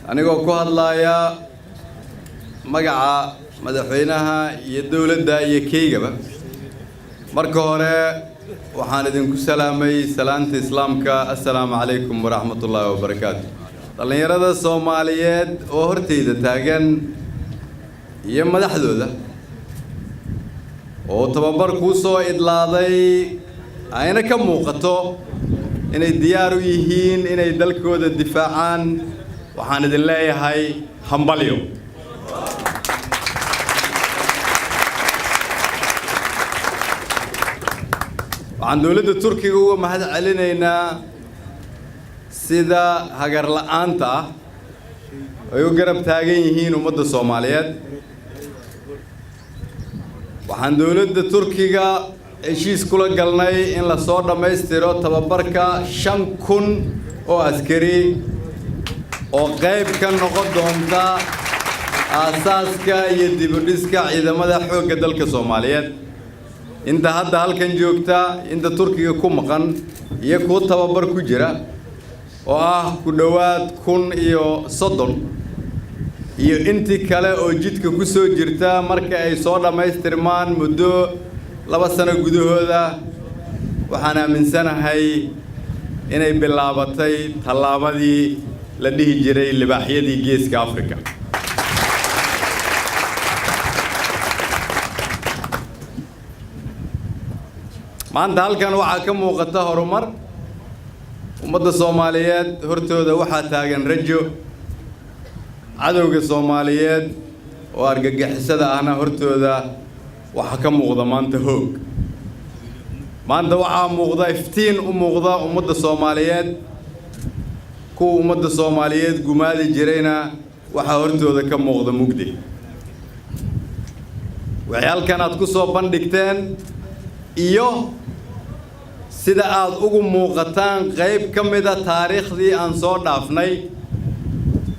Anigoo ku hadlaaya magaca madaxweynaha iyo dowladda iyo keygaba, marka hore waxaan idinku salaamay salaanta Islaamka: assalaamu calaykum waraxmatullaahi wabarakaatu. Dhallinyarada Soomaaliyeed oo horteyda taagan iyo madaxdooda oo tababar kuu soo idlaaday, ayna ka muuqato inay diyaar u yihiin inay dalkooda difaacaan, waxaan idin leeyahay hambalyo. Waxaan dowladda Turkiga uga mahad celinaynaa sida hagar la'aanta ah ay u garab taagan yihiin ummadda Soomaaliyeed. Waxaan dowladda Turkiga heshiis kula galnay in lasoo dhammaystiro tababarka 5000 oo askari oo qayb ka noqon doonta aasaaska iyo dib u dhiska ciidamada xoogga dalka Soomaaliyeed. Inta hadda halkan joogta, inta Turkiga ku maqan iyo kuwa tababar ku jira oo ah ku dhowaad 1030, iyo intii kale oo jidka ku soo jirta, marka ay soo dhammaystirmaan muddo 2 sano gudahooda, waxaan aaminsanahay inay bilaabatay tallaabadii la dhihi jiray libaaxyadii Geeska Africa. Maanta halkan waxaa ka muuqata horumar. Ummadda Soomaaliyeed hortooda waxaa taagan rajo, cadowga Soomaaliyeed oo argagixisada ahna hortooda waxaa ka muuqda maanta hoog. Maanta waxaa muuqda iftiin u muuqda ummadda Soomaaliyeed, kuwa ummadda Soomaaliyeed gumaadi jirayna waxaa hortooda ka muuqda mugdi. Waxay halkan aad ku soo bandhigteen iyo sida aad ugu muuqataan qayb ka mida taariikhdii aan soo dhaafnay,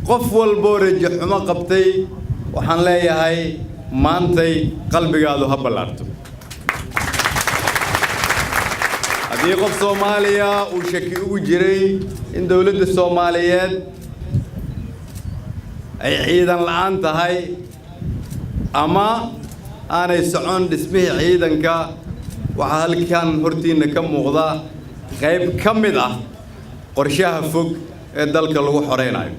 qof walboo rajo xumo qabtay waxaan leeyahay maantay qalbigaadu ha ballaarto. Haddii qof Soomaaliya uu shaki ugu jiray in dowladda Soomaaliyeed ay ciidan la'aan tahay ama aanay socon dhismihii ciidanka, waxaa halkan hortiinna ka muuqda qayb ka mid ah qorshaha fog ee dalka lagu xoreynayo.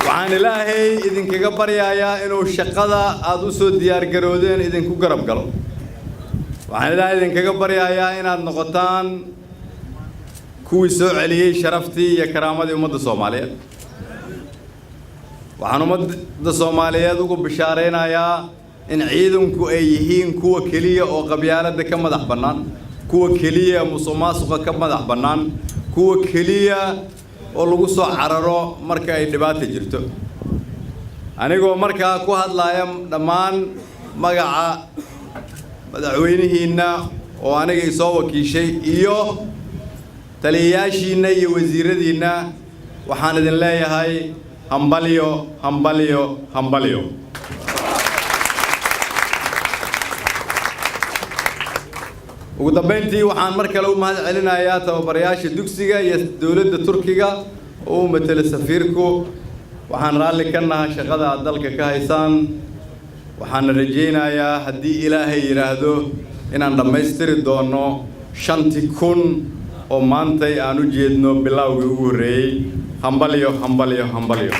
Waxaan Ilaahay idinkaga baryayaa inuu shaqada aada u soo diyaargaroodeen idinku garab galo. Waxaan Ilaahay idinkaga baryayaa inaad noqotaan kuwii soo celiyey sharaftii iyo karaamadii ummadda Soomaaliyeed. Waxaan ummadda Soomaaliyeed ugu bishaaraynayaa in ciidanku ay yihiin kuwa keliya oo qabyaaladda ka madax bannaan, kuwa keliya musuqmaasuqa ka madax bannaan, kuwa keliya oo lagu soo cararo marka ay dhibaata jirto. Anigoo markaa ku hadlaaya dhammaan magaca madaxweynihiinna oo aniga isoo wakiishay iyo taliyayaashiinna iyo wasiiradiinna, waxaan idin leeyahay hambalyo, hambalyo, hambalyo. Ugu dambayntii, waxaan mar kale u mahad celinayaa tababarayaasha dugsiga iyo dowladda Turkiga oo u matela safiirku. Waxaan raalli ka nahay shaqada aad dalka ka haysaan, waxaana rajaynayaa haddii Ilaahay yidhaahdo inaan dhammaystiri doono 5000 oo maantay aan u jeedno bilowgii ugu horreeyey. Hambalyo, hambalyo, hambalyo.